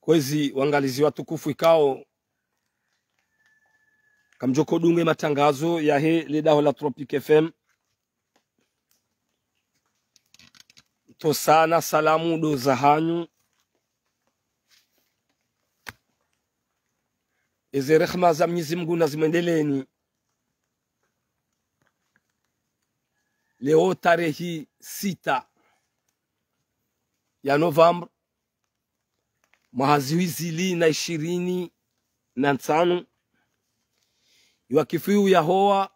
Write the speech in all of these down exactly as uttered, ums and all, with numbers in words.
Kwezi wangalizi watukufu ikao kamdjoko dunge matangazo yahe le daho la Tropic F M. Ntsosa na salamu ndo zahanyu. Eze rehma za Mnyezi Mngu nazimwendeleeni. Leo tarehi sita ya novembre, mwaha zihwi zili na ishirini na ntsanu, iwakifu ya howa,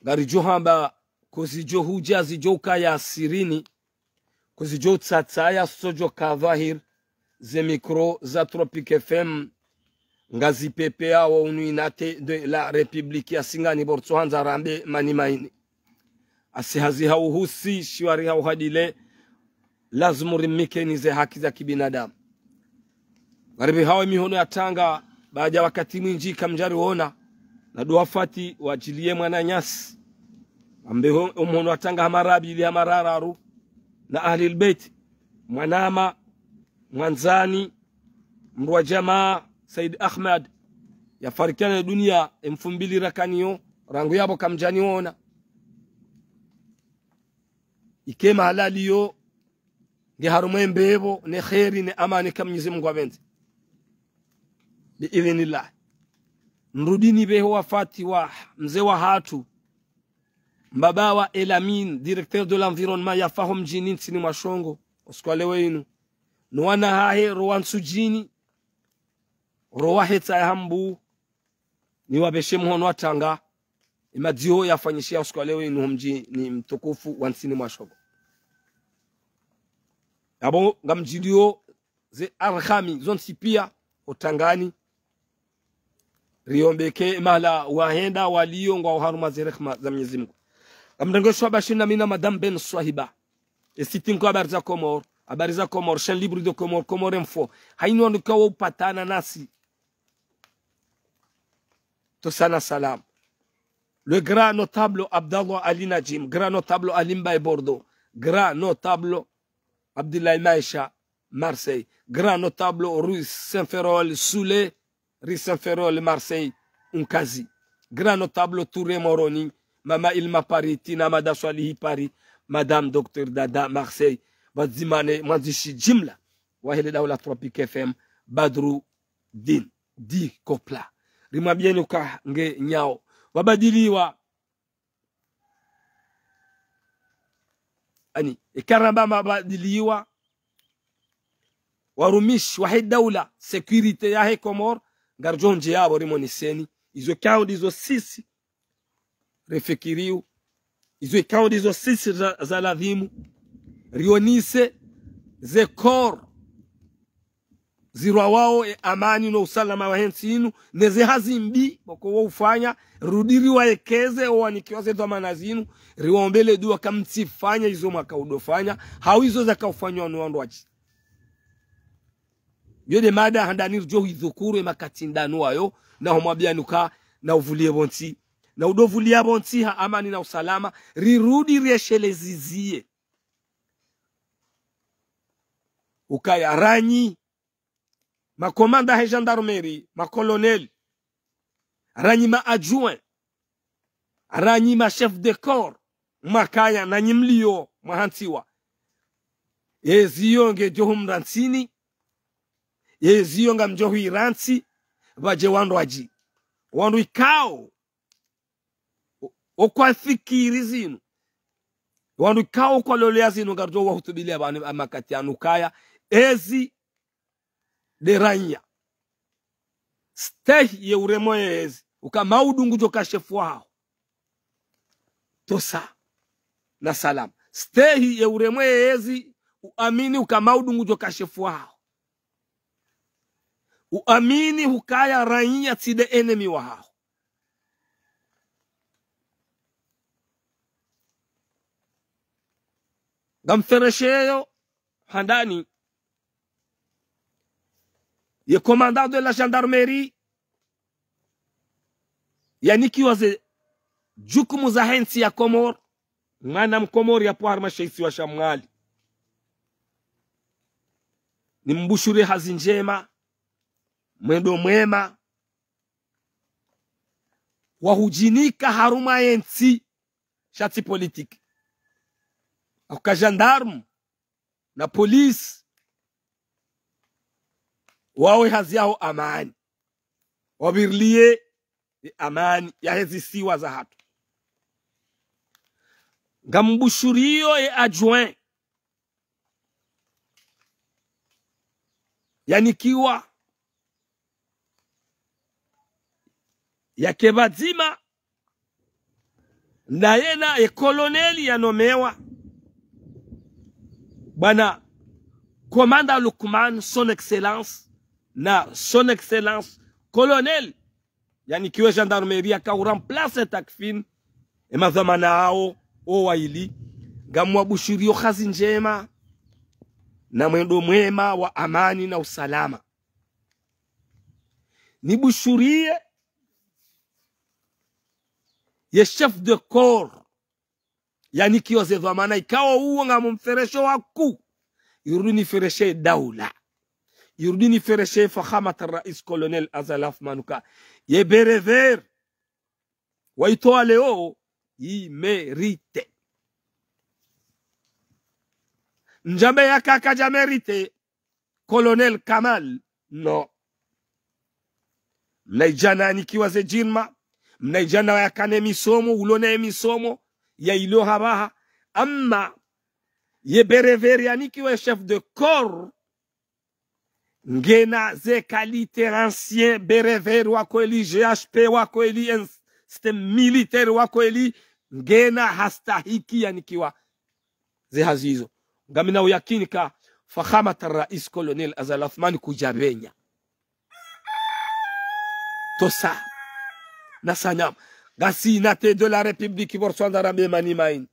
ngaridjo hamba kozidjo hudja zidjo ukaya sirini, kozidjo tsatsa ya sodjo ka dhwahir, ze mikro za Tropic F M ngazipepeao unu inate de la République ya Singani, bo ritsohandza rambe mani maini. Asi hazi ha uhusi, shiwari ha uhadile, lazimu rimikeni ze haki za kibinadamu. Ngaribihawo mihono ya tanga, baada wakati mwindji kamdjariona, na dua fati wadjiliye mwananyasi. Ambe ho, omuhono wa tanga ha mara mbili ha mara raru, na Ahlil Beit, mwanama, mwandzani, mdru wa djamaa, Said Ahmed, yafarikiana ne dunia, emfumbili rakaniyo, rangu yapvo kamdjaniona. Ike mahala aliyo, nge harumwa embepvo, ne kheri, ne amani ka Mnyezi Mngu apvendze. Bi idhinillah. Nirudi nipvehe wafati wa mze wahatru, mbaba wa Elamine, directeur de l'environnement, yafa ho mdjini ntsini mwa Shongo, usiku wa leo inu. No wana hahe, ro wa Ntsudjini, ro wa Hetsa ya Hambu, niwapveshe muhono wa tanga, emadzio yafanyishiha usiku wa leo inu ho mdjini mtukufu wa ntsini mwa Shongo. Yapvo ngamdjilio ze arhami zontsi pia ho tangani, riombeke mahala wahenda waliyo ngwao harumwa ze rehma za Mnyezi Mngu. Ngamrengesho habari na mina Madame Ben Swahiba. E site nko Habari za Comores, Habari za Comores, Chaîne Libre de Comores, Comores Info. Haina wandru ikao upatana nasi. Ntsosa na salamu. Le grand notable Abdallah Ali Nadjim, grand notable Ali Mbaye Bordeaux, grand notable Abdoulaye Maïcha, Marseille, grand notable Rue Saint-Ferréol Soulé, Rue Saint-Ferréol Marseille, Unkazi, grand notable Touré Moroni, Mama Ilma Paris, Tina Mada Swalihi Paris, Madame Docteur Dada Marseille, pvadzima ne mwandzishi jimla wahe le daho la Tropic F M, Badru Din, dit Kopla. Rimwambieni uka nge nyao. Wabadiliwa. Ani, eka ramba mabadiliwa, warumishi wahe daula, sécurité yahe Comores, ngaridjo ndje yapvo rimoniseni. Izo ikao ndizo sisi rifikiriyo, izo ikao ndizo sisi za, za ladhimu rionise ze corps zirwawao e amani no usalama wahe ntsi inu, ne ze hazi mbi wako wo ufanya, rudi riwaekeze owanikiwa ze dhwamana zinu, riwaombele dua ka mtsifanya izo mwaka udofanya, hau izo zaka ufanywa no wandru wadji. Yo nde mada handani ridjo hwidhukuru e makati ndanu wayo, na humwambiani uka na uvulie pvontsi, na udovulia pvontsi ha amani na usalama, rirudi rieshelezizie. Ukaya ranyi, makomanda he gendarmerie, macolonel, ranyi ma adjoint, ranyi ma chef de corps, mwakaya nanyi mlio mwahantsiwa. Yezi yo ngedjo humrantsini, yezi yo ngamdjo hwirantsi, pvadje wandru wadji. Wandru ikao, o, okwafikiri zinu. Wandru ikao okwalolea zinu ngaridjo wahutubilia pvanu e makati yanu ukaya, ezi nde ranya. Stehi ye uremwe yezi, uka maudu ngudjo ka shefu waho. Ntsosa na salamu. Stehi ye uremwe yezi, uamini uka maudu ngudjo ka shefu waho. Uamini hukaya ranya tsi nde ennemi wahaho. Ngamferesheyo handani ye commandant de la gendarmerie yanikiwa ze jukumu zahe ntsi ya Comores, mwana Mcomores yapvo harumwa she isiwa sha Mwali. Nimbushuriye hazi ndjema, mwendo mwema, wa hudjinika harumwa yentsi, sha tsi politique. Hauka gendarme na police, wawo ye hazi yawo amani. Wapvirilie ye amani yahe zisiwa zahatru. Ngambushuriyo ye adjoint yanikiwa, yake pvadzima, na yena ye colonel yanomewa, bwana commandant Lukman, son excellence, na son excellence colonel yanikiwa ye gendarmerie, yaka u remplacer Takfin, ye madhwamana yawo wo wayili. Ngamwabushuriyo hazi ndjema na mwendo mwema wa amani na usalama. Nibushuriye ye chef de corps yanikiwa ze dhwamana, ikao uwo ngamumferesho wakuu. Irudi nifereshe daula. Irudi nifereshe fakhamat rais colonel Azali Assoumani, uka ye béret vert wayitowa leo, yi mérité. Ndjambe yaka kadja mérité colonel Kamal, non. Mnaidjana yanikiwa ze djirma, mnaidjana yakana ye misomo, ulo na ye misomo, ya ilo hapvaha. Amma ye béret vert yanikiwa ye chef de corps, ngena ze qualité ancien béret vert wa kweli, G H P wa kweli, en-, système militaire wa kweli, ngena hastahiki yanikiwa ze hazi izo. Ngamina uyakini ka fakhamat rais colonel Azali Assoumani kudja pvenya. Tosa. Na sanyama. Ngasi na te de la République, pvo ritsandza rambe mani maini.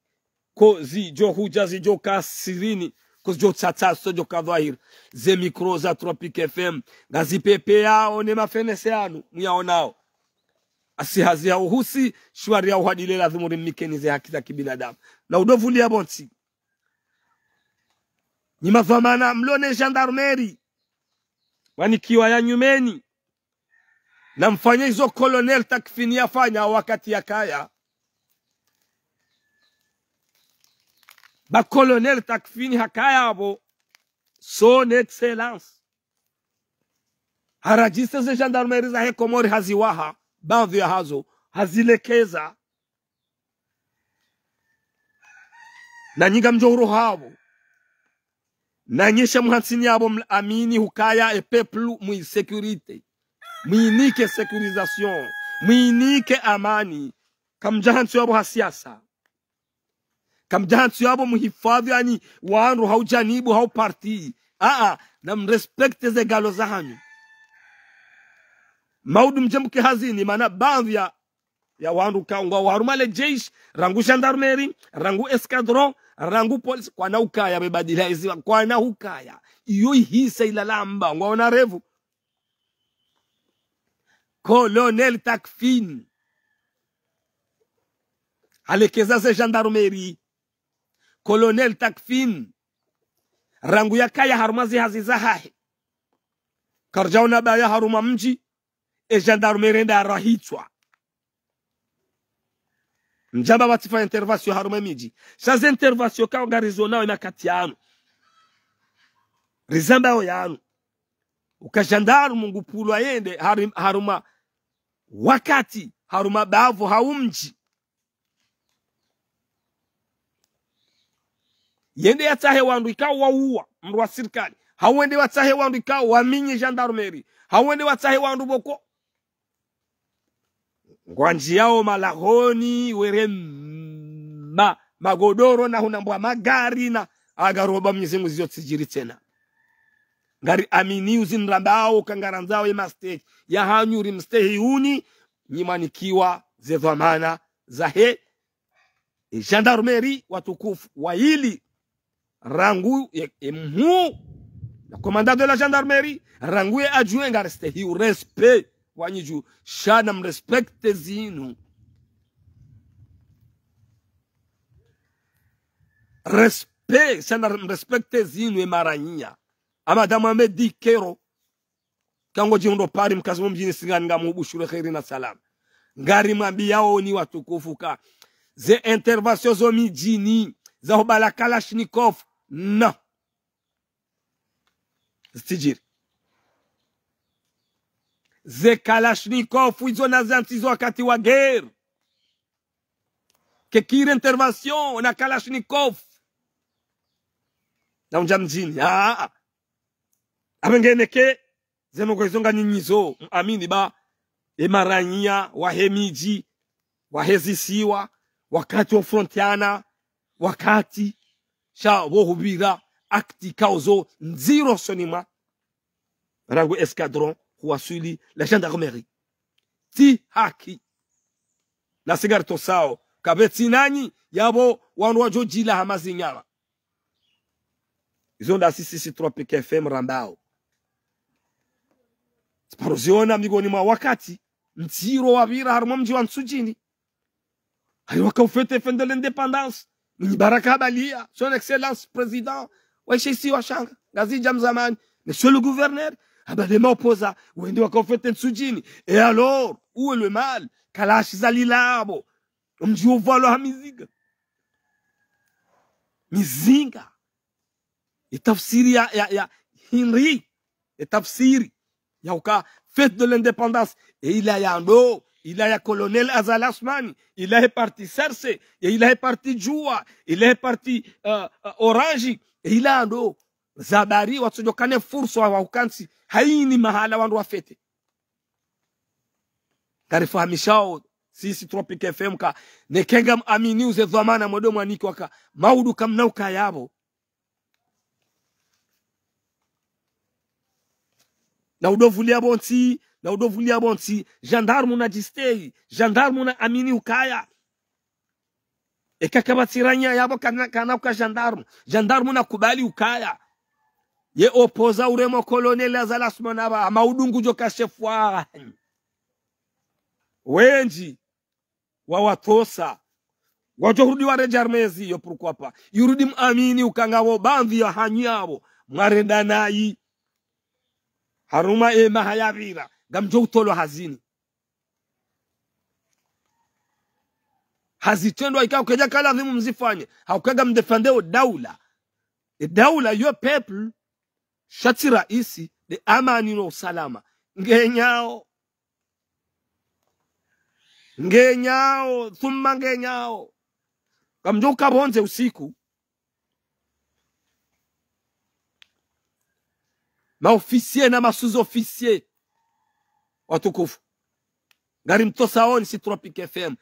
Ko zidjo hudja, zidjo ka sirini, ko zidjo tsatsa, so djo ka dhwahiri. Ze micro za Tropic F M ngazipepeyao ne mafenese yanu, muyaonao. Asi hazi ya uhusi, shwari ya uhadile, lazimu rimnikeni ze haki za kibinadamu. Na udovulia pvontsi. Nyi madhwamana mlo ne gendarmerie, wanikiwa ya nyumeni, namfanye izo colonel Takfin yafanya wakati yakaya. Ba colonel Takfin hakaya pvo, son excellence, harajiste ze gendarmerie zahe Komori, haziwaha, baadhwi yahazo hazilekeza. Nanyi ngamdjo uroha pvo. Nanyi sha muhantsini yapvo mlamini hukaya e peuple mwi sécurité. Mwinike sécurisation. Mwinike amani. Kamdja hantsi yapvo ha siasa. Kamdja hantsi yapvo muhifadhwi ani wandru hau janibu hau parti. Aa, namrespecte ze galo zahanyu. Maudu mdje mke hazini, mana baadhwi ya ya wandru ka ngwao harumwa le jeshi, rangu gendarmerie, rangu escadron, rangu police, kwana ukaya bebadila eziwa, kwana ukaya. Iyo ihisa ilalamba, ngwaona revu. Colonel Takfin halekeza ze gendarmerie. Colonel Takfin, rangu yakaya harumwa zi hazi zahahe, karidjaona baya harumwa mdji, e gendarmerie nda rahitswa. Mdjamba pvatsi fa intervention harumwa e midji. Sha ze intervention kao ngarizonao e makati yanu, rizambao yanu. Uka gendarme ngupvulwa yende hari-, harumwa wakati, harumwa bavu hau mdji, yende yatsahe wandru ikao wauwa mndru wa sirikali, hau wende watsahe wandru ikao waminye gendarmerie, hau wende watsahe wandru pvoko. Ngwandjiyao malahoni, were ma-, magodoro na hunambwa magari na agaroba Mwenyezi Mungu zizo tsidjiri tsena. Ngariamini uzi nrambao ka ngarandzao ye mastehi yahanyu rimstehi uni, nyi mwanikiwa ze dhwamana zahe e gendarmerie watukufu wayili, rangu ye, ye mhuu, le commandant de la gendarmerie, rangu ye adjoint, ngarestehi u respect wanyu dju, sha namrespecte zinu. Respect, sha namrespecte zinu e maranya. Ama da Mohamed Dikero, kango djihundro Paris, mkazi mo mdjini Singani, ngamubushuru kheri na salama. Ngarimwambiyaoni watukufu ka ze intervention zo midjini, za hubala Kalachnikov, non. Zitsidjiri. Ze Kalachnikov, izo na zantsi zo wakati wa guerre. Kekiri intervention na Kalachnikov. Na undja mdjini. Ah, ah. Apvo ngeneke, zeno kwezo nga nyinyi zo, mwamini ba, e maranya, wahe midji, wahe zisiwa, wakati wo frontiana, wakati, sha wo hupvira, acte ikao zo, ndziro usoni mwa, rangu escadron, huwaswili, la gendarmerie. Tsi haki. Nasi ngaritosao, kapvatsi nanyi, yapvo wandru wadjo djila hama zinyama. Izo ndasi sisi Tropic F M rambao. Tsiparo ziona migoni mwa wakati, ndziro wapvira harumwa mdji wa Ntsudjini. Hari waka ufêter fête de l'indépendance. Mwinyi Baraka habaliya, son excellence président, waishe isiwa sha Ngazidja mzamani, monsieur le gouverneur, habaliya ma opposants, wende waka ufêter Ntsudjini. Et alors, où est le mal ? Kalashi zalila apvo. Omdji wo pvalwa ha mizinga. Mizinga. E tafsiri ya, ya, ya hindri. E tafsiri ya uka fête de l'indépendance. E ila ya ndo, ila ya Colonel Azali Assoumani, ila he parti C R C, e ila he parti Juwa, ila he parti, euh, euh, Orange, e ila ndo. Zabari watsodjo kana fursa wa ukantsi, haini mahala wandru wafêter. Ngarifahamishao, sisi Tropic F M ka, neka ngamwamini uze dhwamana mwendo mwanike waka, maudu kamna ukaya apvo. Na udo vuliya pvontsi, na udo vuliya pvontsi, gendarme na djistei, gendarme na amini ukaya. Eka kapvatsi ranya yapvo kana, kana uka gendarme. Gendarme na kubali ukaya ye opposant uremwa Colonel Azali Assoumani apva, ama udungu djo ka chef wahanyu. Wendji wawatosa. Wadjo hurudi waredjeye armée yo, pourquoi pas. Yurudi mwamini uka ngapvo baadhwi yahanyu yapvo mwarenda nayi. Harumwa e maha yapvira, ngamdjo utolwa hazini. Hazitrendwa ikao kedja ka lazimu mzifanye. Hauka ngamdéfendeo daula. E daula yo peuple, sha tsi raisi, nde amani no usalama. Ngenyao. Ngenyao, thumma ngenyao. Ngamdjo uka pvondze usiku. Ma officiers na ma sous-officiers watukufu, ngarimtosaoni si Tropic F M.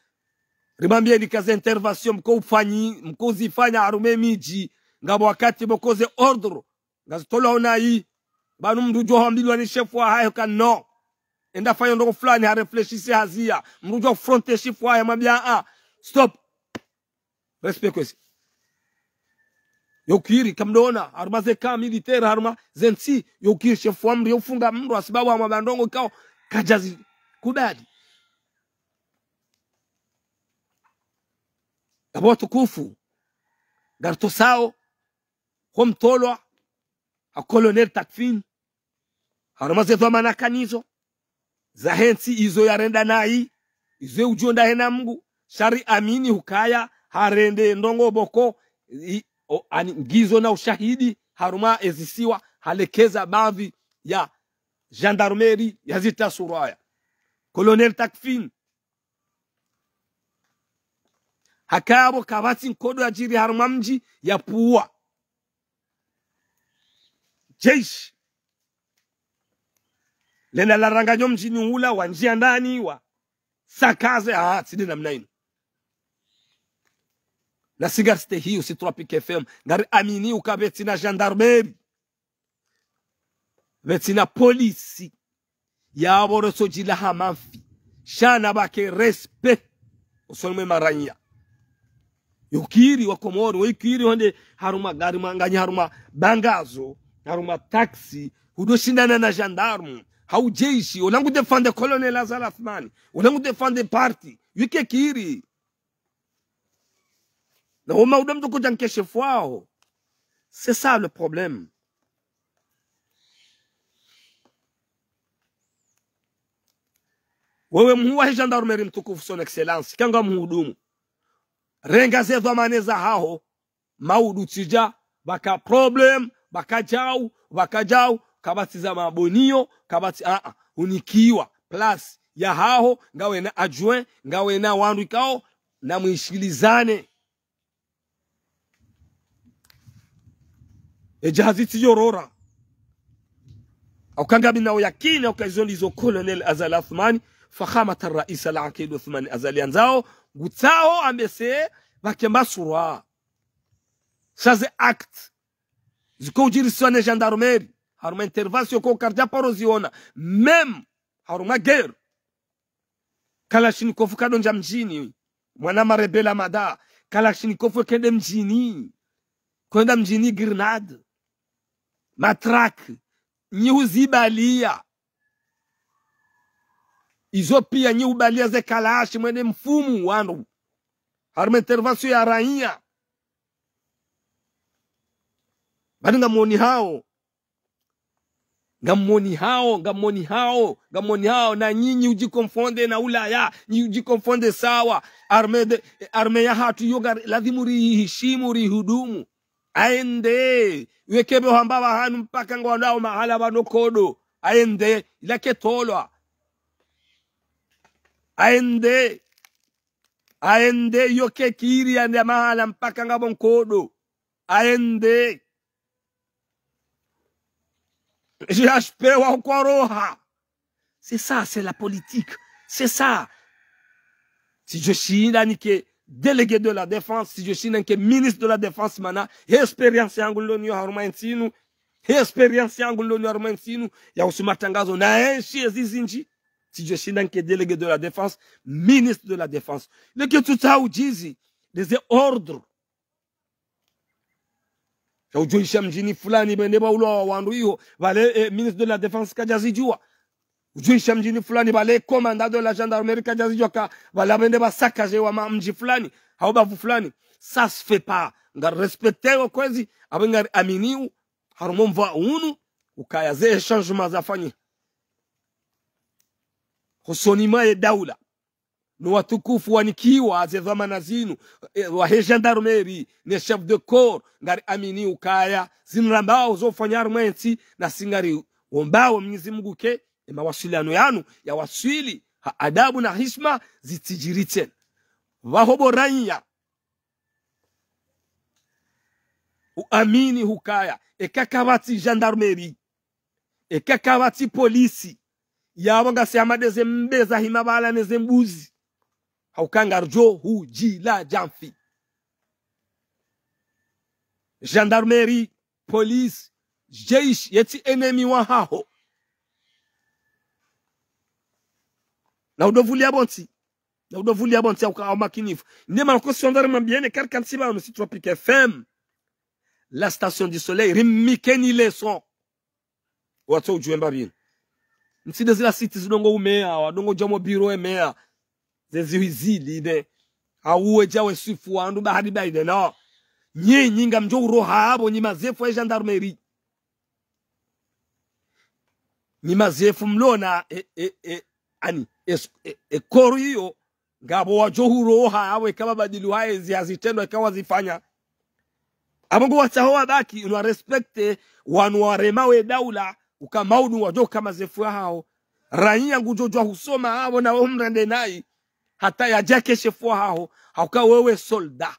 Rimwambieni ka ze interventions mko ufanyi, mko uzifanya harumwa e midji, ngapvo wakati mko ze ordres ngazitolwao nayi. Pvanu mndru udjo hambilwa ni chef wahahe ka non, enda fanya ndrongo fulani, ha réfléchir haziya. Mndru udjo affronter chef wahahe, mwambia, ah, stop. Respect kwezi. Yo kiri, kamdona, harumwa ze camps militaires, harumwa ze ntsi, yo kiri chef wa mndru, yo funga mndru, hasibabu hamwambia ndrongo ikao kadjazi kubali. Apvo watukufu, ngaritosao, ho mtolwa ha Colonel Takfin, harumwa ze dhwamana kanazo, zahe ntsi izo yarenda nayi, izo udjo ndahe na Mngu, sha riamini hukaya harende ndrongo boko, i, o, ani, ngizo na ushahidi, harumwa ezisiwa, halekeza baadhwi ya gendarmerie ya zita suraya. Colonel Takfin, hakaya pvo kapvatsi nkodo yadjiri harumwa mdji yapvuwa. Jeshi lenda laranganya omdjini ula, wandjia ndani, wasakaze, ah, tsi nde namna inu. Nasi ngaristehio si Tropic F M, ngariamini uka pvatsina gendarmerie, pvatsina polisi, yapvo ritsodjila ha mafi. Sha na pvwake respect usoni mwe maranya. Yo kiri wa Komori, wo kiri hwende harumwa gari mwanganyi, harumwa bangazo, harumwa taxi, hudo shindana na gendarme, hau jeshi, ola ngu défendre Colonel Azali Assoumani, ola ngu défendre parti, yo ke kiri. Na wo maudu mndru kudja nkeshefu waho. C'est ça le problème. Wewe mhuu wa he gendarmerie mtukufu, son excellence, kanga mhudumu. Renga ze dhwamana zahaho, maudu tsidja, pvaka problème, pvaka djau, pvaka djau, kapvatsi za mabonio, kapvatsi, a, a, unikiwa, place yahaho, ngawe na adjoint, ngawe na wandru ikao, na mwishilizane. E jahazi tsi yorora. Hauka ngami na uyakini, hauka izo ndizo Colonel Azali Assoumani, Fakhamat al-Rais al-Aqid Assoumani Azali yandzao, ngutsaho ambese, pvake mbasurwa. Sha ze acte ziko udjiriswa ne gendarmerie, harumwa intervention ko karidja paro ziona, même harumwa guerre. Kalachnikov kadondja mdjini, mwana marebela mada, Kalachnikov kende mdjini, kwenda mdjini grenade, matraque, nyi huzibalia. Izo pia nyi hubalia ze kalashi mwende mfumu wandru. Harumwa intervention ya raiya. Bani ngamwonihao. Ngamwonihao, ngamwonihao, ngamwonihao, na nyinyi udjikonfonde na Ulaya, nyi udjikonfonde sawa. Armée de, armée yahatru yo ngari, lazimu rihishimu, rihudumu. Aende, wekebe hamba pvahanu mpaka ngwandao mahala pvano nkodo. Aende, ila ketolwa. Aende, aende, yo kekiri yande mahala mpaka ngapvo nkodo. Aende. G H P wa ukwaroha. C'est ça, c'est la politique. C'est ça. Tsidjoshinda nike délégué de la défense, tsidjoshinda nike ministre de la défense, mana, he expérience yangu nilo nayo harumwa entsi inu, he expérience yangu nilo nayo harumwa entsi inu, ya uhusu matrangazo, na enshi ezizindji, tsidjoshinda nike délégué de la défense, ministre de la défense. Leke tuta udjizi, des ordres. Sha udjoisha mdjini fulani pvende pvaulwa wa wandru iho, pvale, eh, ministre de la défense kadjazidjua. Udjoisha mdjini fulani pvale commandant de la gendarmerie kadjazidjua ka, pvala pvende pvasakaje wa ma-, mdji fulani, hau bavu fulani. Ça se fait pas. Ngari respecteo kwezi, apvo ngari aminiu, harumwa omva unu, ukaya ze changement zafanyiha. Hosoni mwa ye daula. No watukufu wanikiwa ze dhwamana zinu, eh, wa he gendarmerie, ne chef de corps, ngari amini ukaya, zinu rambao zo ufanya harumwa entsi, na si ngari wombao Mwenyezi Mungu ke, e mawasiliano yanu, ya waswili, ha adabu na hishima, zitsidjiri tsena. Pvaho bo raiya, uamini hukaya, eka kapvatsi gendarmerie, eka kapvatsi polisi, yapvo ngasi hama ndeze mbe zahima pvala neze mbuzi. Hauka ngaridjo hudjiladja mfi. Gendarmerie, police, jeshi, yetsi ennemi wahaho. Na udovulia pvontsi. Na udovulia pvontsi hauka au makinifu. Nde mana ko si wandza rimwambieni karikantsi pvanu si Tropic F M. La station du soleil, rimnikeni leçon. Watso udjuwe mba pvinu. Ntsi nde zila siti zidongo umeya, wadongo dja mo biro emeya. Zezi hizili ne. Hauwe dja we swifu wandru bahari baine, no. Nyinyi ngamdjo uroha apvo nyi mazefu e gendarmerie. Nyi mazefu mlona, e, e, e, ani, e, e, e, koru iyo, ngapvo wadjo huroha, apvo eka pvabadili haezi hazitrendwa eka wazifanya. Apvo ngo watsaho wabaki, inu wa respecte, wanu warema we daula, uka maudu wadjo uka mazefu yahao. Raiya ngudjo djwa husoma, apvo na we humrende nayi, hata yadjake shefu wahaho, hauka wewe soldat.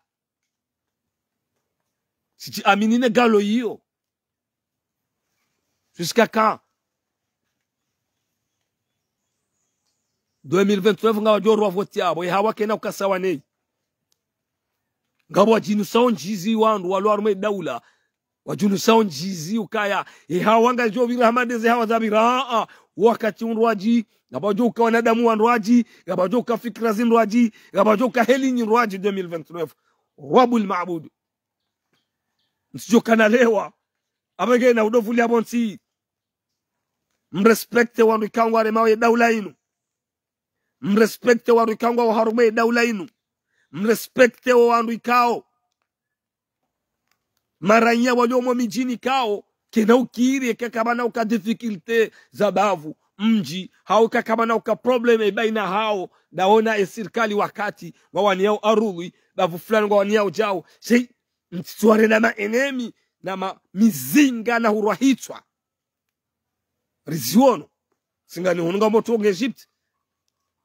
Sitsi amini ne galo iyo. Jusqu'à quand? Deux mille vingt-neuf nga wadjo rwa voti apvo, e hawa kena uka sawa neyi. Ngapvo wadjinu sao ndjizi wandru, walo harumwa e daula. Wadjinu sao ndjizi ukaya, e hawa ngazidjo pvira hama ndeze hawa zapvira, a, a, wakati undrwadji, ngapvo wadjo uka wanadamu wandrwadji, ngapvo wadjo uka fikira zindrwadji, ngapvo wadjo uka heli nyindrwadji deux mille vingt-neuf. Rabbul Maabud. Ntsidjo kana lewa. Apvo ngena udovulia pvontsi. Mrespecte wandru ikao ngwaremao ye daula inu. Mrespecte wandru ikao ngwao harumwa ye daula inu. Mrespecte wo wandru ikao. Maraiya walio mo midjini ikao. Kena ukiri eka kapvana uka difficulté za bavu. mdji, hau kakabana uka problème baina hawo, ndawo na ye sirikali wakati, ngwawaniyao arudhi, bavu fulani ngwawaniyao djau, sha, mtsitsuware na ma ennemis, na ma mizinga na hurwa hitswa. Riziwono, singani hunu ngamotronge Egypte,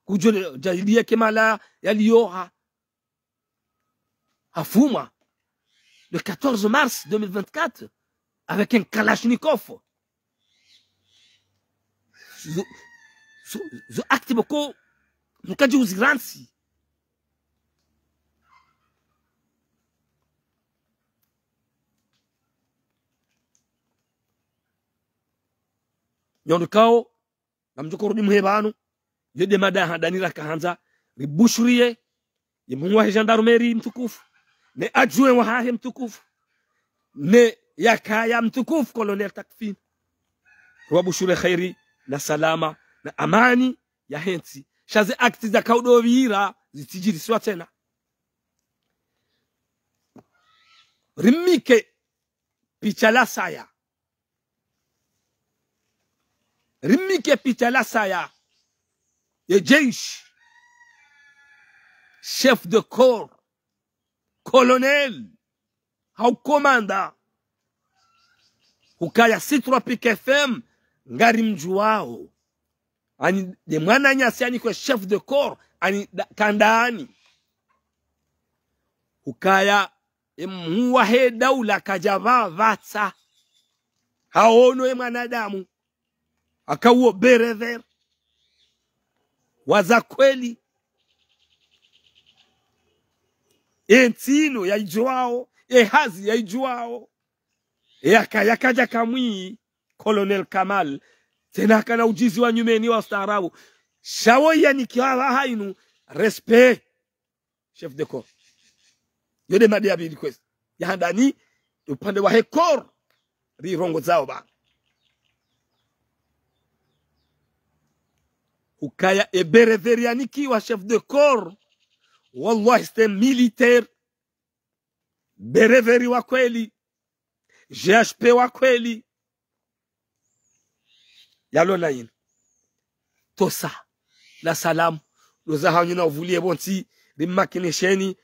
kudjo le, djahiliya kemala yaliyoha, hafumwa le quatorze mars deux mille vingt-quatre avec un Kalachnikov. Zo, zo, zo acte boko, mkadji uzirantsi. Nyondo kao, ngamdjo korudi mwe pvanu, yo nde mada handani rakahandza ribushuriye, ye mhuu wahe gendarmerie mtukufu, ne adjoint wahahe mtukufu, ne yakaya mtukufu Colonel Takfin. Riwabushuriye kheri na salama na amani yahe ntsi. Sha ze acte za kaudovira zitsidjirisiwa tsena. Rimnike picha la saya. Rimnike picha la saya. Ye jeshi. Chef de corps. Colonel. Hau commandant. Hukaya si Tropic F M ngarimdjuwao. Ani nde mwananyasi ani kwe chef de corps. Ani da, kandani. Hukaya ye mhuu wahe daula kadja pvapvatsa. Haono ye mwanadamu. Haka uwo béret vert. Waza kweli. Ye ntsi inu yaidjuwao, ye hazi yaidjuwao. Ye yaka, yakadja kamwi, Colonel Kamal. Tsena hakana udjuzi wa nyumeni wa ustaarabu. Sha wo yanikiwa pvaha inu, respect. Chef de corps. Yo nde mada ya pvili kwezi. Ya handani, upande wahe corps, rirongozao pvanu. Hukaya ye béret vert yanikiwa chef de corps. Wallahi, c'est un militaire. Béret vert wa kweli. G H P wa kweli. Yalo na inu. Tosa. Na salamu. Loza hanyu na uvuliye pvontsi. Rimakinisheni.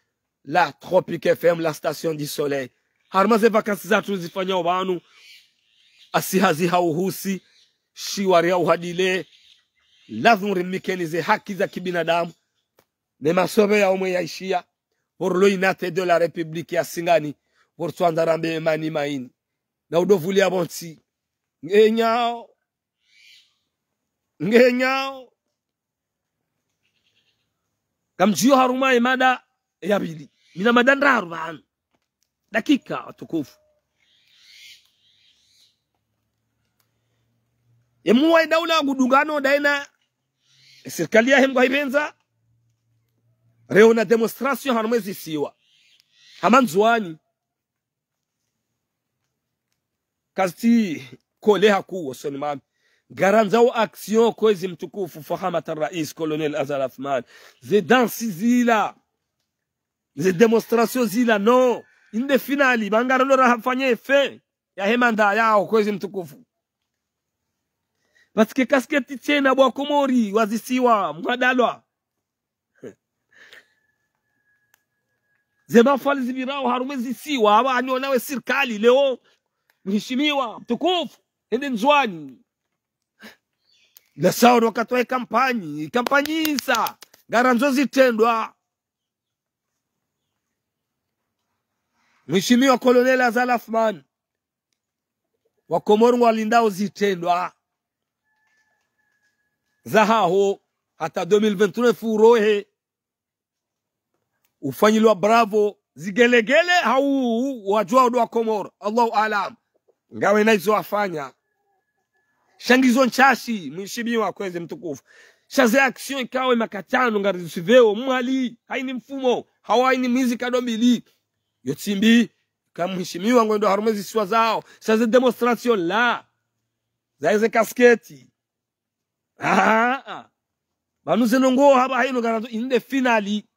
La Tropic F M, la station du soleil. Harumwa ze vacances zatru zifanyao pvanu. Asi hazi hauhusi. Shiwari hauhadile. Lazimu rimnikeni ze haki za kibinadamu. Ne masove ya umwe yaishiya. Pour le unité de la République ya Singani. Pour tswandza rambe mani maini. Na udovuliya pvontsi. Ngenyao. Ngenyao. Ngamdjiyo harumwa ye mada ya pvili. Mina mada ndraru pvanu. Dakika, watukufu. Ye mhuu wahe daula ngudungano daye na sirikali yahe ngwahipvendza. Reo na démonstration harumwa ze zisiwa. Hama Ndzuwani. Kazitsi kole haku wosoni mami. Ngarandzao action kwezi mtukufu Fahamat Rais Colonel Azali Assoumani. Ze dansi zila. Ze démonstration zila, non. Inde finali, bangaralo rahafanye effet yahe mandat yao kwezi mtukufu. Parce que casquette tsena bo Wakomori, wazisiwa, mwadalwa. Ze mafali zipvirao harumwa ze zisiwa, hapva hanyo nawe sirikali, leo, mheshimiwa, mtukufu, hende Ndzuwani. Lasao wakati wa kampanyi, kampanyi isa, ngarandzo zitrendwa. Mheshimiwa Colonel Azali Assoumani, Wakomori ngwalindao zitrendwa zahaho hata deux mille vingt-neuf urohe. Ufanyilwa bravo, zigelegele hau wadjuwa ndo Wakomori. Allahu aalam. Ngawe na izo wafanya. Sha ngizo ntsashi, mheshimiwa kwezi mtukufu. Sha ze action ikao makatano ngarizisuveo, Mwali, haini mfumo, hau haini mwezi kado mbili. Yo tsi mbi, ka mheshimiwa ngwendo harumwa ze zisiwa zao. Sha ze démonstration la. Za ze casquette. Ah, ah. Pvanu ze ndrongoo hapva haino ngarandzo inde finali.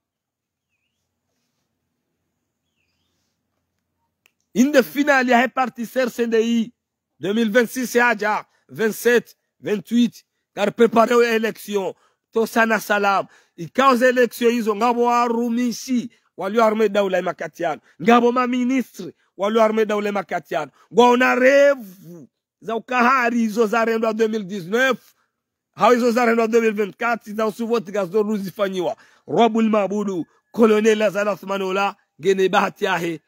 Inde finali yahe parti C R C D I. Deux mille vingt-six yadja, vingt-sept, vingt-huit, Ngari préparé élection. Tosana salam. Ikao ze élection izo ngapvo warumishi walio harumwa daula ye makati yanu. Ngapvo maministre walio harumwa daula ye makati yanu. Ngwaona revu za ukahari izo zarendwa deux mille dix-neuf. Hau izo zarendwa deux mille vingt-quatre, za usu voti ngazo ruzifanyiwa. Rabbul Mabudu, Colonel Azali Assoumani ola, ngena bahati yahe.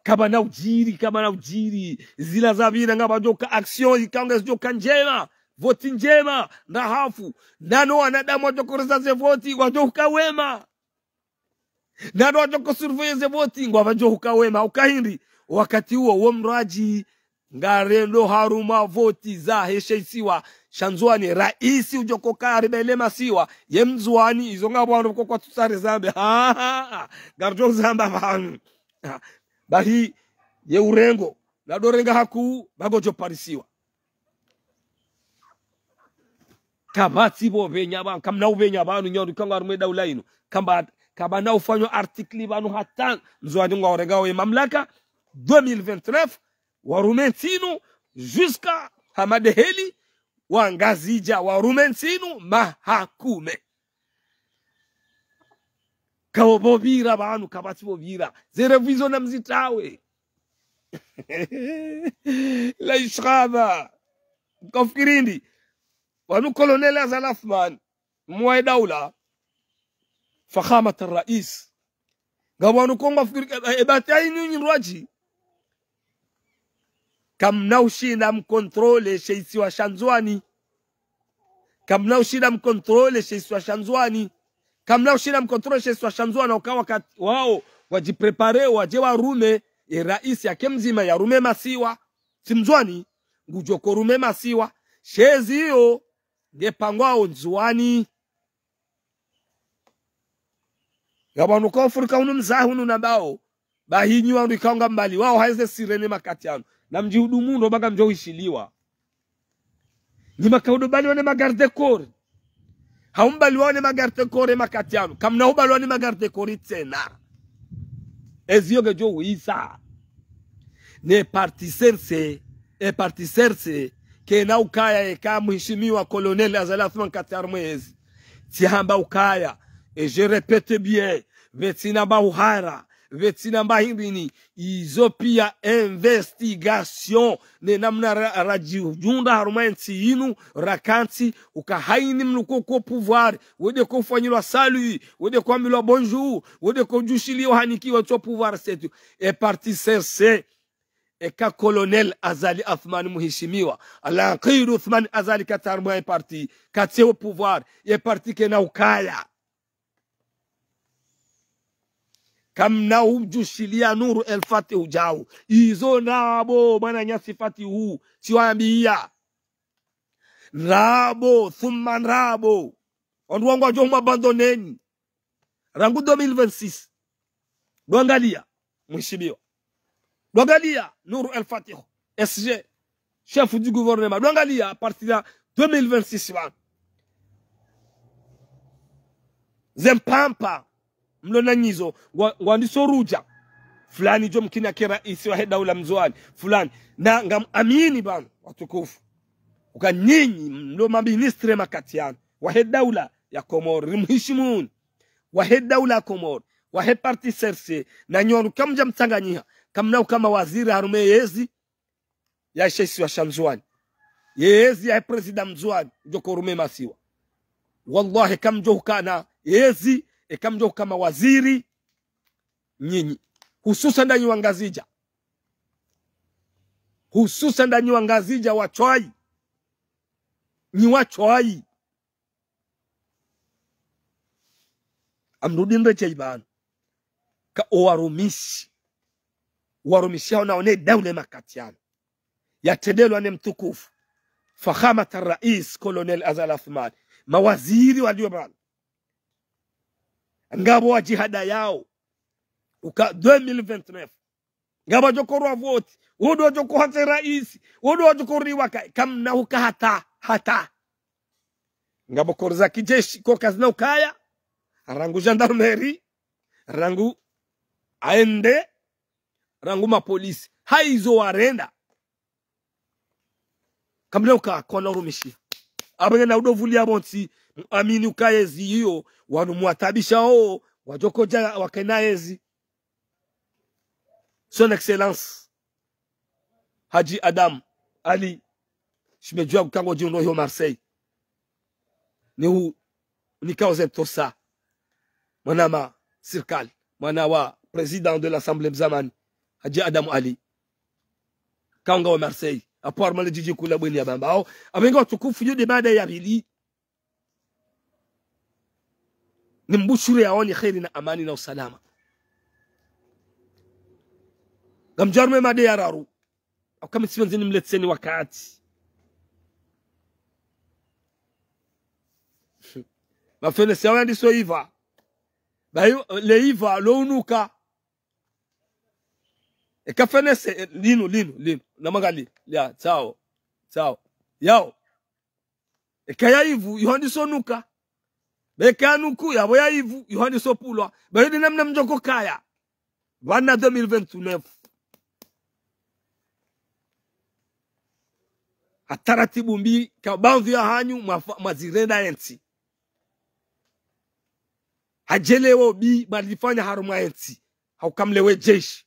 Kapvana udjiri, kapvana udjiri. Zila zapvira ngapvadjoka action, ikao ngazidjoka ndjema. Voti ndjema, na hafu. Nano wanadamu wadjokoreza ze voti, wadjoka wema. Nano wadjoko surveiller ze voti, ngwapvadjoka wema. Ukahindri, wakati uwo, wo mradji, ngarendo harumwa voti zahe she isiwa sha Ndzuani, raisi udjoko kaya harumwa yele masiwa, ye Mndzuani, izo ngapvo wanu koko watusare zambe. Ha, ha, ha. Ngaridjo zamba pvanu. Ha. Bahi, ye urengo, na dorenga haku, ba ngodjo parisiwa. Kapvatsi pvo pvenya pvanu, kamna upvenya pvanu, nyi ndo ikao ngari harumwa daula inu. Kamba, kapvana ufanywa article pvanu hata, Ndzuani ngwaurengao ye mamlaka, deux mille vingt-neuf, warume ntsi inu, jusqu'à Hamada Heli, wa Ngazidja, warume ntsi inu, mahakume. Kawo pvo pvira pvanu, kapvatsi pvo pvira. Ze revu izo namzitawe. La ishkaba. Kafikiri ndi. Pvanu Colonel Azali Assoumani, mwa ye daula. Fakhamat rais. Ngapvo wanu kongo fikiri, e, e, bahati yahe nyinyi mradji. Kamna ushinda mcontrôler she isiwa sha Ndzuani. Kamna ushinda mcontrôler she isiwa sha Ndzuani. Kamna ushinda mcontrôler she isiwa sha Ndzuani, uka wakati wao, wadjipréparé, wadje warume, e raisi yake mdzima yarume masiwa. Tsi Mndzuani, ngudjoko rume masiwa. She ezi iyo, ngepangwao Ndzuani. Ngapvo wanu ka Afrika hunu mzaha hunu nambao, bahi nyi wandru ikao ngambaliwao ha eze sirene makati yanu. Namdjihudumu ndo ba ngamdjo hishiliwa. Nyi makao ndo mbaliwa ne magarde-corps. Hau mbaliwao ne magarde-corps makati yanu. Kamna ubaliwa ne magarde-corps tsena. Ezi iyo ngedjo wisa. Ne parti C R C, e parti C R C, kena ukaya eka mheshimiwa Colonel Azali Assoumani katsi harumwa ezi. Tsi hamba ukaya, et je répète bien, pvatsina mba uhara, pvatsina mba hindrini, izo pia investigation, ne namna ra-, radjidjunda harumwa ntsi inu, rakantsi, uka haini mluko ko pouvoir, wende ko ufanyilwa salut, wende ko ambilwa bonjour, wende ko djushiliwa hanikiwa tso pouvoir setu. E parti C R C, eka Colonel Azali Assoumani mheshimiwa, Al-Aqid Assoumani Azali katsi harumwa e parti, katsi o pouvoir, e parti kena ukaya. Kamna umdjushilia Nour El Fath udjau. Izo ndrabo, mwananyasi Fath hu, tsiwambia. Ndrabo, thumma ndrabo. Wandru wangu wadjo huma abandonner nyi. Rangu deux mille vingt-six. Ndo angalia, mheshimiwa. Ndo angalia, Nour El Fath, S G, chef du gouvernement. Ndo angalia, à partir ya deux mille vingt-six pvanu. Ze mpampa, mlo na nyizo, ngwa-, ngwandiso rudja. Fulani djo mkini yake raisi wahe daula Mndzuani. Fulani. Na ngam amini pvanu, watukufu. Uka nyinyi, mlo maministre makati yanu. Wahe daula ya Komori, rimhishimuni. Wahe daula ya Komori. Wahe parti C R C. Na nyi wandru kamdja mtsanganyiha. Kamna uka mawaziri harumwa yezi ya she isiwa sha Ndzuani. Yezi ya président Mndzuani, udjoko rume masiwa. Wallahi, kamdjo hukana yezi, e kamdjo hukama waziri, nyinyi. Hususan ndanyi wa Ngazidja. Hususan ndanyi wa Ngazidja wa Tshwayi. Nyi wa Tshwayi. Amrudi ndreche ibanu. Ka owarumishi. Warumishi hao nao ne daula makati yanu. Yatrendelwa ne mtukufu. Fakhamat rais, Colonel Azali Assoumani. Mawaziri walio pvanu. Ngapvo wadjihada yao. Uka deux mille vingt-neuf. Ngapvo wadjoko rwa voti. Wo ndo wadjoko hatse raisi. Wo ndo wadjoko riwaka. Kamna uka hata. Hata. Ngapvo corps za kijeshi. Ko kazina ukaya. Rangu gendarmerie. Rangu A N D. Rangu mapolisi. Haizo warenda. Kamna uka kwana urumishiha. Apvo ngena udo vuliya pvontsi, muamini uka yezi iyo, wanu mwatabisha o, wadjo kodja wakena yezi. Son Excellence Hadji Adam Ali, shimedjuwa kukango djundro yo Marseille. Ni hu, ni kaoze tosa. Mwana ma sirikali, mwana wa président de l'Assemblée mzamani, Hadji Adam Ali. Kaunga wa Marseille, apvo harumwa le djidji kuu la Bweni ya Bambao. Apvo nge watukufu yo nde mada ya pvili. Nimbushuriyaoni kheri na amani na usalama. Ngamdjo harumwa ye mada ya raru. Hauka mi tsipvendzi nimletseni wakati. Mafenesi yao yandiso iva. Bayi, le iva, lo unuka. Eka fenesi, eh, linu, linu, linu. Namangaliye, ya, tsao, tsao. Yao. Eka ya ivu, yo handiso nuka. Be eka ya nuku, yapvo ya ivu, yo handiso pulwa. Be yo nde namna mdjoko kaya. Pvanu deux mille vingt-neuf. Ha taratibu mbi, ka baadhwi yahanyu, mwafa-, mwazirenda yentsi. Ha djelewo mbi, mwalifanya harumwa yentsi. Hauka mlewe jeshi.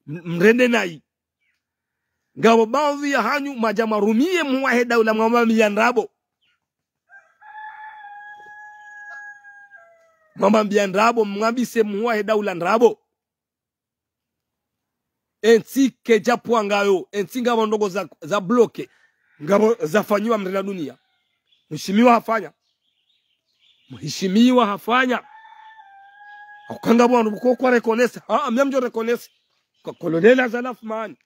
M-, mrende nayi. Ngapvo baadhwi yahanyu mwadja mwarumiye muhuu wahe daula mwamwambiya ndrabo. Mwamwambiya ndrabo, mwambise muhuu wahe daula ndrabo. Entsi kedja pvwa ngayo, entsi ngapvo ndrongoo za, za bloqué, ngapvo zafanyiwa mrena duniya. Mheshimiwa hafanya. Mheshimiwa hafanya. Hauka ngapvo wanu ko kwa reconnaître. Ha, mi ngamdjo reconnaître. Kwa Colonel Azali Assoumani.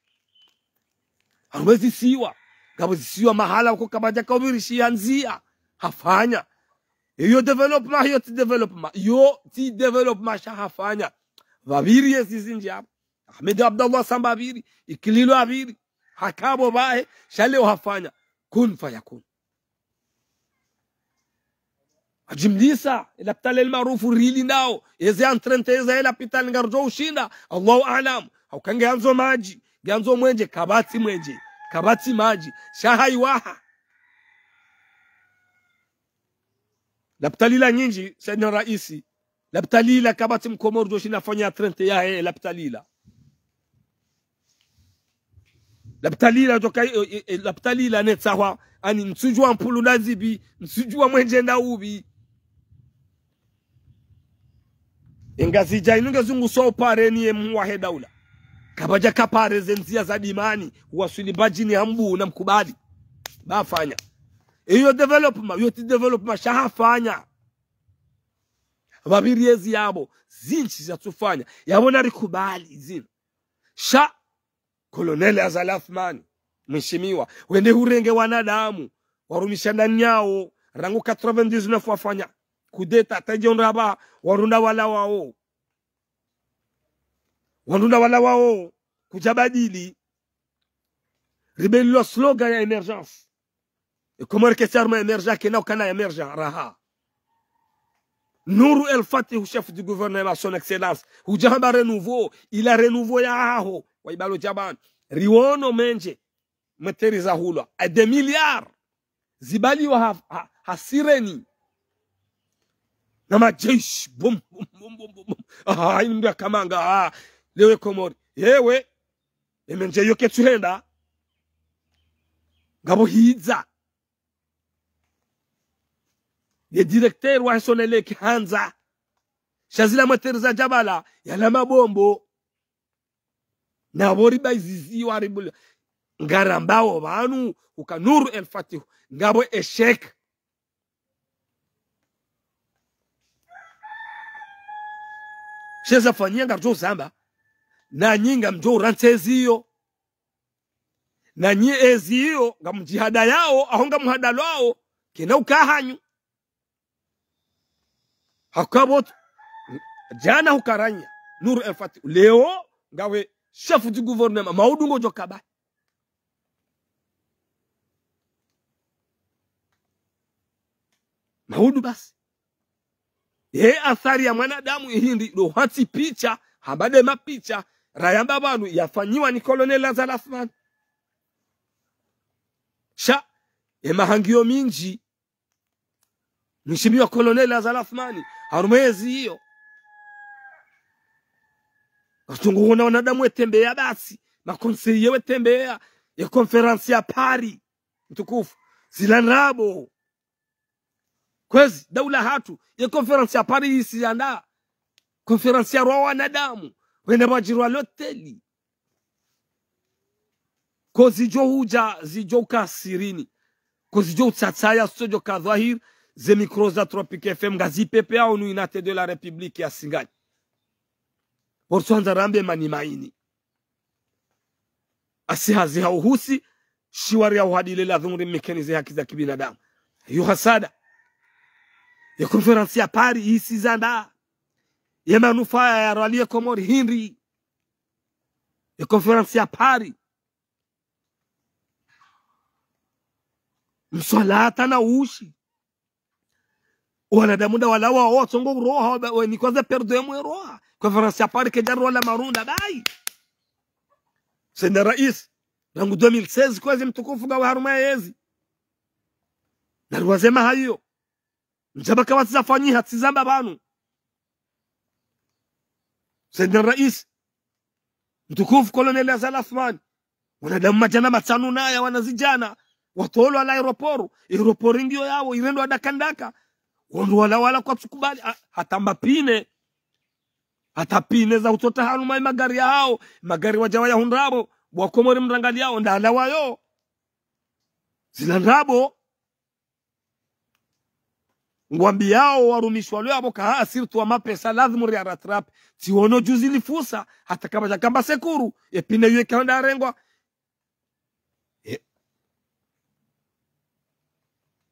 Harumwa ezisiwa. Ngapvo zisiwa mahala ko kapvadja kaupvirishiha ndziya. Hafanya. Iyo développement, iyo tsi développement. Iyo tsi développement sha hafanya. Pvapviri yezi zindji apvo. Ahmed Abdallah Samba pviri, Ikililou pviri. Haka pvo pvahe, sha leo hafanya. Kun fayakun. Hadjimlisa, ye lapitali El Maarouf rilindao, eze entretien eza ye lapitali ngarudjo ushinda, Allahu aalam. Hauka nge yandzo madji, nge yandzo mwenje, kapvatsi mwenje, kapvatsi madji, sha hayiwaha. Lapitali la nyindji, Saidina Raisi, lapitali la kapvatsi Mkomori djo shinda fanya entretien yahe lapitali la. Lapitali la djoka, eh, eh, eh, lapitali la netsahwa, ani ntsudjuwa mpulu nda zipvi, ntsudjuwa mwenje nda upvi. Engazidja inu ngezunguso pareni ye muhuu wahe daula. Kapvadja kapare ze ndziya za dimani, waswili Mbadjini Hambu na Mkubali. Bafanya. Iyo développement, iyo tsi développement, sha hafanya. Pvapviri yezi yapvo, zindji zatsufanya. Yapvo narikubali zinu. Sha, Colonel Azali Assoumani, mheshimiwa, wende hurenge wanadamu, warumisha ndani yawo, rangu quatre-vingt-dix-neuf wafanya coup d'État, tadje ndo apva, warunda wala wawo. Warunda wala wawo, kudja badili. Ribelilwa slogan ya émergence. E Komori ketsi harumwa émergence, kena ukana émergence, raha. Nour El Fath, chef du gouvernement, son excellence. Hudja hamba renouveau, ila renouveau yaho. Waibalo djabani. Riwono mwenje. Moteri zahulwa. À des milliards. Zibaliwa ha, ha, ha sireni. Na majeshi. Bum, bum, bum, bum, bum, bum. Ah, inu mdru ya kamanga. Ah, lewe Komori. Yewe. Emenje yo ketsuhenda. Ngapvo hidza. Ye directeur wa Sonelec handza. Sha zila moteri za djabala, yala mabombo. Na pvo riba iziziwa ribula. Ngarambao pvanu, uka Nour El Fath. Ngapvo échec. Sha eza fanyiha ngaridjo uzamba. Nanyi ngamdjo urantsi ezi iyo. Nanyi ezi iyo, ngamdjihadayao, aho ngamhadalwao, kena uka hanyu. Haka pvo tu, djana hukaranya, Nour El Fath, leo, ngawe chef du gouvernement, maudu ngodjo kaba. Maudu basi. Ye athari ya mwanadamu ihindi, ndo hantsi picha, hamba nde mapicha, rayamba pvanu, yafanyiwa ni Colonel Azali Assoumani. Sha, ye mahangiyo mindji, Mheshimiwa Colonel Azali Assoumani, harumwa yezi iyo. Katungu huna wanadamu wetembeya basi, ma conseillers wetembeya, ye conférence ya Paris, mtukufu, zila ndrabo. Kwezi, daula hatru, ye conférence ya Paris yisi yanda, conférence ya rwa wanadamu, wende wadjirwa loteli. Ko zidjo hudja, zidjo uka sirini. Ko zidjo utsatsaya, zo djo ka dhwahiri, ze micro za Tropic F M, ngazi pepeyao nu Unité de la République ya Singani. Porso handza rambe mani maini. Asi hazi ha uhusi, shiwari ya uhadile la dhumuri mekeni ze haki za kibinadamu. Yo hasada. Ye conférence ya Paris, yisi zanda. Ye manufaa ya rwaliye Komori hindri. Ye conférence ya Paris. Mswalata na ushi. Wanadamu nda walawa, o tsongo uroha, wa, wa, ni kwaza perdre mwe roha. Conférence ya Paris kedja rola marunda, bayi. Sena rais, rangu deux mille seize, kwezi mtukufu ngawe harumwa yezi. Na ruwaze maha iyo. Ndjaba kawa tsizafanyiha, tsizamba pvanu. Sena rais, mtukufu Colonel Azali Assoumani, wanadamu madjana matsanu naya wanazidjana, watolwa la aéroport, aéroport ngiyo yawo, irendwa ndaka ndaka. Wandru wala wala kwatsukubali, a, hata mbapine. Hata pine za utsota harumwa ye magari yahawo, magari wadja wayahundrabo, bo wa Komori mrangaliyao, ndalawayo. Zila ndrabo. Ngwambiyao warumishwa leo abo ka ha asirtu wa mapesa, lazimu ria rattrape. Tsiono juzi lifusa, hata kamba dja kamba sekuru, ye pine yuwe kahonda arengwa. E.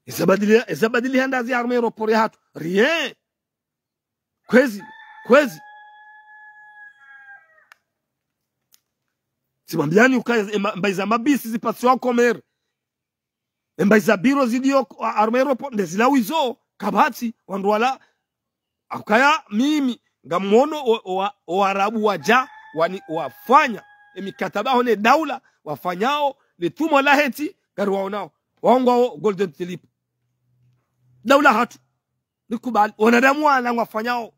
Eza badili, eza badili handa zi harumwa aéroport yahatru. Rien. Kwezi, kwezi. Tsimwambiyani ukaya, e ma, mbayi za mabisi zipatsiwa Komori. E mbayi za biro ziliyo, a, harumwa aéroport, nde zila wizo, kapvatsi, wandru wala, akaya mimi, ngamono o, o, o Arabu wadja, wani, wafanya, e mikataba hone daula, wafanyao, le tumo la heti, ngari waonao, waongwao Golden Tulip. Daula hatru, likubali, wanadamu wala ngwafanyao,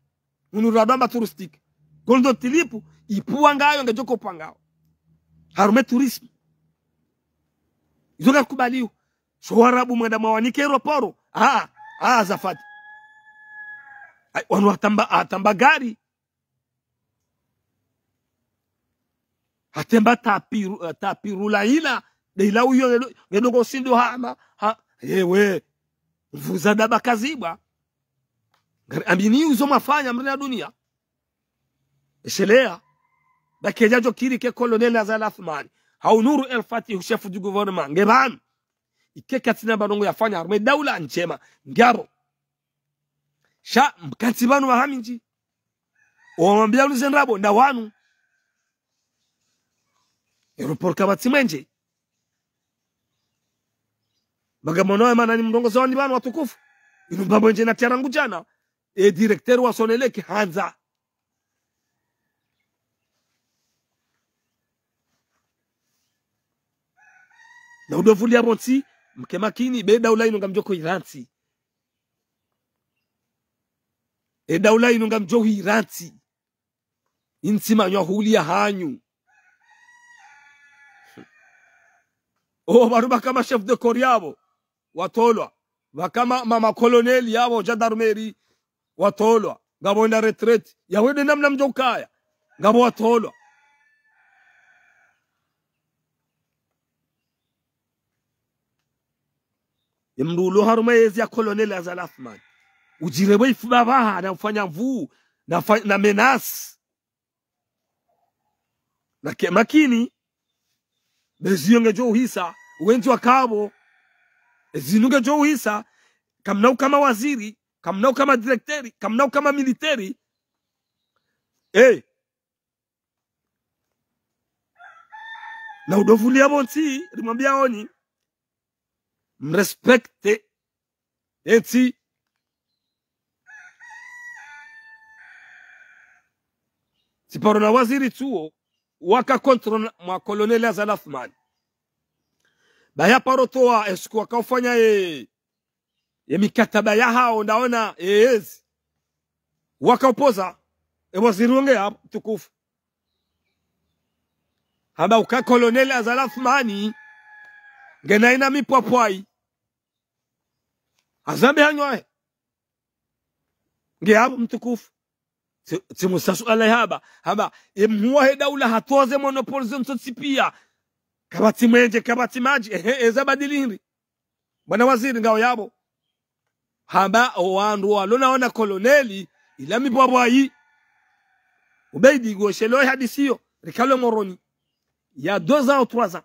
unu radwa mba touristique. Golden Tulip, ipvwa ngayo, ngedjo kopvwa ngayo. Harumwa tourisme. Izo ngakubaliyo. So Warabu mwenda mwawanike aéroport. Ah, ah, zafati. Ai, wanu hatamba, hatamba gari. Hatemba tapi, eh, tapi rula ila. Nde ila uyo ngedo, ngedo ngosindo hama. Ha, yewe. Mvuza daba kazibwa. Ngari amini uzo mwafanya mrina dunia. Eshelea. Bakedja djo kiri ke Colonel Azali Assoumani. Hau Nour El Fath, chef du gouvernement. Nge pvanu. Ike katsina mba ndrongo yafanya harumwa daula ndjema. Nge apvo. Sha, mkantsi pvanu wahamindji. Owamwambiya ulize ndrabo, nda wanu. Aéroport kapvatsi mwendje. Bagamono ya mana ni mrongozi wani pvanu watukufu. Inu mba mwendje na tiya rangu djana. E directeur wa Sonelec handza. Na udovuliya pvontsi, mke makini, be daula inu ngamdjo ko irantsi. E daula inu ngamdjo irantsi. Intsi manywa huliya hanyu. O, pvanu pvaka ma chef de corps yapvo, watolwa. Pvaka ma, ma, ma colonel yapvo, gendarmerie, watolwa. Ngapvo wenda retraite. Yawe nde namna mdjo ukaya. Ngapvo watolwa. Ye mndru ulo harumwa yezi ya Colonel Azali Assoumani. Udjire we ifu babaha na ufanya mvuu na fa-, na menace. Na ke makini, be ziyo ngedjo uhisa, wendji wakapvo, ezinu ngedjo uhisa, kamna uka mawaziri, kamna uka madirecteur, kamna uka mamilitaire. Eh, na udovuliya pvontsi, rimwambiya oni, mrespecte, entsi. Tsiparo na waziri tsuo, waka contre mwa Colonel Azali Assoumani. Ba ya paro towa, esiku wakaofanya ye, ye mikataba yahao, ndaona, e, ezi. Wakaopoza, e waziri wonge ya mtukufu. Hamba uka Colonel Azali Assoumani, ngena ina mipwapwayi. Azambe hanywahe. Nge hapvo mtukufu. Tsi, tsi musasu ala hamba. Hamba, e mhuu wahe daula hatoze monopole zontsi pia. Kapvatsi mwenje, kapvatsi madji. Ehe, eza badili hindri. Bwana waziri ngao yapvo. Hamba, o wandru walo na ona Colonel, ila mipwapwayi. Ubeidi ngoshelwa ye hadisi iyo, rikalo Moroni. Il y a deux ans ou trois ans.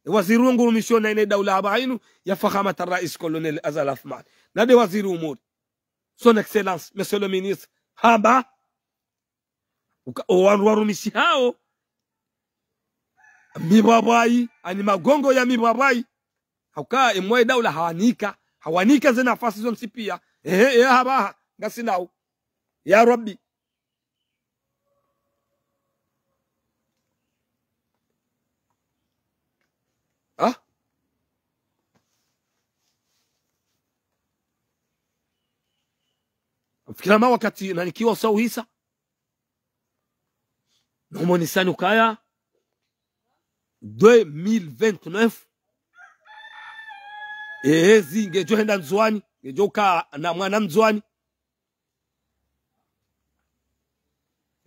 E waziri wongo rumishiwa na ine daula hamba hainu, ya fakhamat rais Colonel Azali Assoumani. Na nde waziri umuri. Son Excellence, Monsieur le Ministre. Hamba, uka, o wandru warumishihao mipwapwayi, ani magongo ya mipwapwayi. Hauka, e mhuu wahe daula hawanika, hawanika ze nafasi zontsi pia. Ehe, ehe, hamba, ha, ngasi nao. Ya Rabbi. Ah? Fikira ma wakati nanikiwa usauhisa. Nomonisani ukaya deux mille vingt-neuf. Ezi, ngedjo henda Ndzuwani, ngedjo uka na mwana Mndzuwani.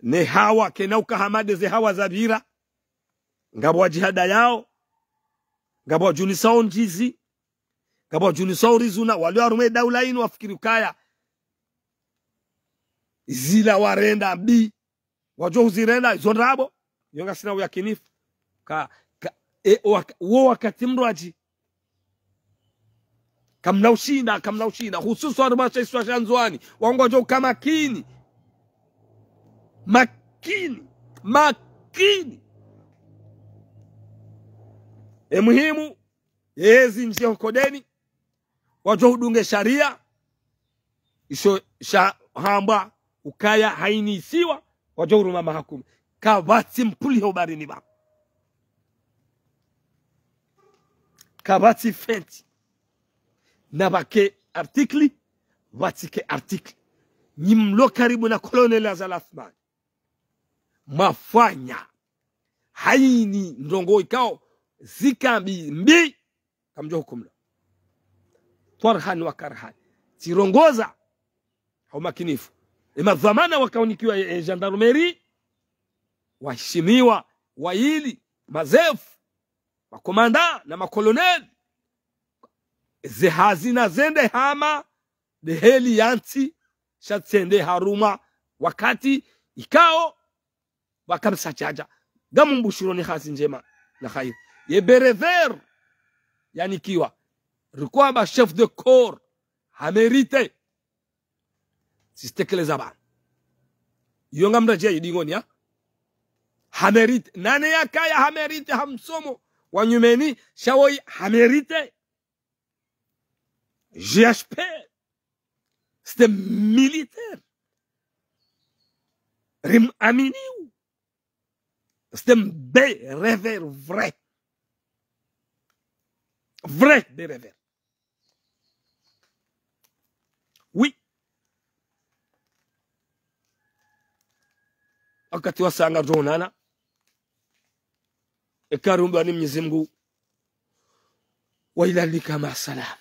Ne hawa, kena uka hama nde ze hawa zapvira. Ngapvo wadjihadayao. Ngapvo wadjunisao ndjizi. Ngapvo wadjunisao rizuna. Walo harumwa e daula inu wafikiri ukaya zila warenda mbi. Wadjo uzirenda, izo ndrabo. Iyo ngasina uyakinifu. Ka, ka, e, wak-, wo wakati mndru adji. Kamna ushinda, kamna ushinda. Hususwa harumwa she isiwa sha Ndzuwani. Wangu wadjo uka makini. Makini. Makini. E muhimu, ezi ndjia hukodeni. Wadjo hudunge sharia. Isho sha hambwa ukaya haini isiwa, wadjo huruma mahakumu. Kapvatsi mpuliho barini ba. Kapvatsi fenti. Na pvake article, pvatsike article. Nyi mlo karibu na Colonel Azali Assoumani. Mwafanya. Haini ndrongo ikao zika mbi mbi. Kamdjo hukumulwa. Twarhan wa karhan. Tsirongoza. Ha umakinifu. E madhwamana wakaonikiwa e, e gendarmerie. Waheshimiwa, waili, mazefu, makomanda na makoloneli. Ze hazi nazende hama, nde heli ya ntsi, sha tsende harumwa wakati ikao, wakamsa chaja. Ngamumbushironi hazi ndjema na kheri. Ye béret vert yanikiwa. Rikwamba chef de corps. Hamérité. Tsisitekeleza ba. Iyo ngamradjia idingoni ya. Hamérité. Nane yakaya hamérité ha msomo wa nyumeni, sha woyi hamérité. G H P. C'était militaire. Rim aminiu. C'était un béret vert vrai. Vrai béret vert. Oui. Wakati wasaya ngaridjo onana. Eka rumbiwa ni Mwenyezi Mungu. Wa ila lika ma salama.